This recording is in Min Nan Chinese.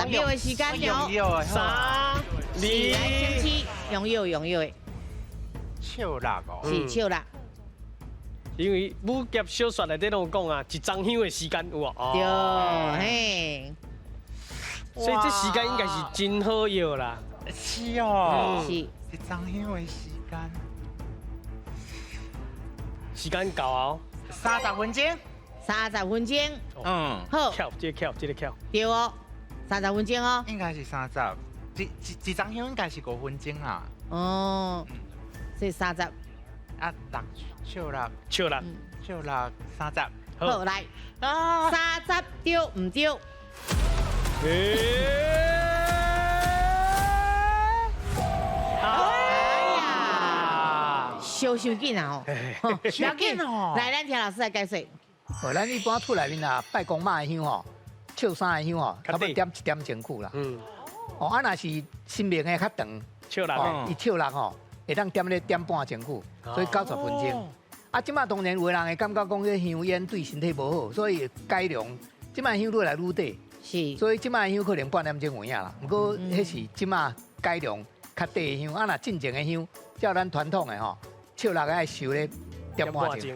10秒的時間了。用藥。三、二，來，請用藥用藥的。笑蠟哦。是笑蠟。因為武俠小說內底攏有講啊，一炷香的時間有無？對，嘿。所以這時間應該是真好藥啦。是哦。是。一炷香的時間。時間到啊！30分鐘。30分鐘。嗯。好。巧，這個巧，這個巧。對哦，三十分鐘哦。應該是三十，一炷香應該是5分鐘啦。哦。所以三十。啊，六笑蠟。笑蠟。笑蠟三十。好，來。三十對毋對？欸。哎呀，燒傷緊啊吼！傷緊哦！來，咱聽老師來解說。哦，咱一般厝內面啊，拜公媽的香吼，笑三的香吼，差不多點一點鐘久啦。哦，啊，若是神明的較長，笑蠟，伊笑蠟吼，會當點咧點半鐘久，所以90分鐘。啊，這馬當然有的人會感覺講這香煙對身體無好，所以改良，這馬香愈來愈短。所以這馬香可能半點鐘有影啦。毋過彼是這馬改良較短的香，啊，若進前的香，照咱傳統的吼，笑蠟愛燒咧點半鐘。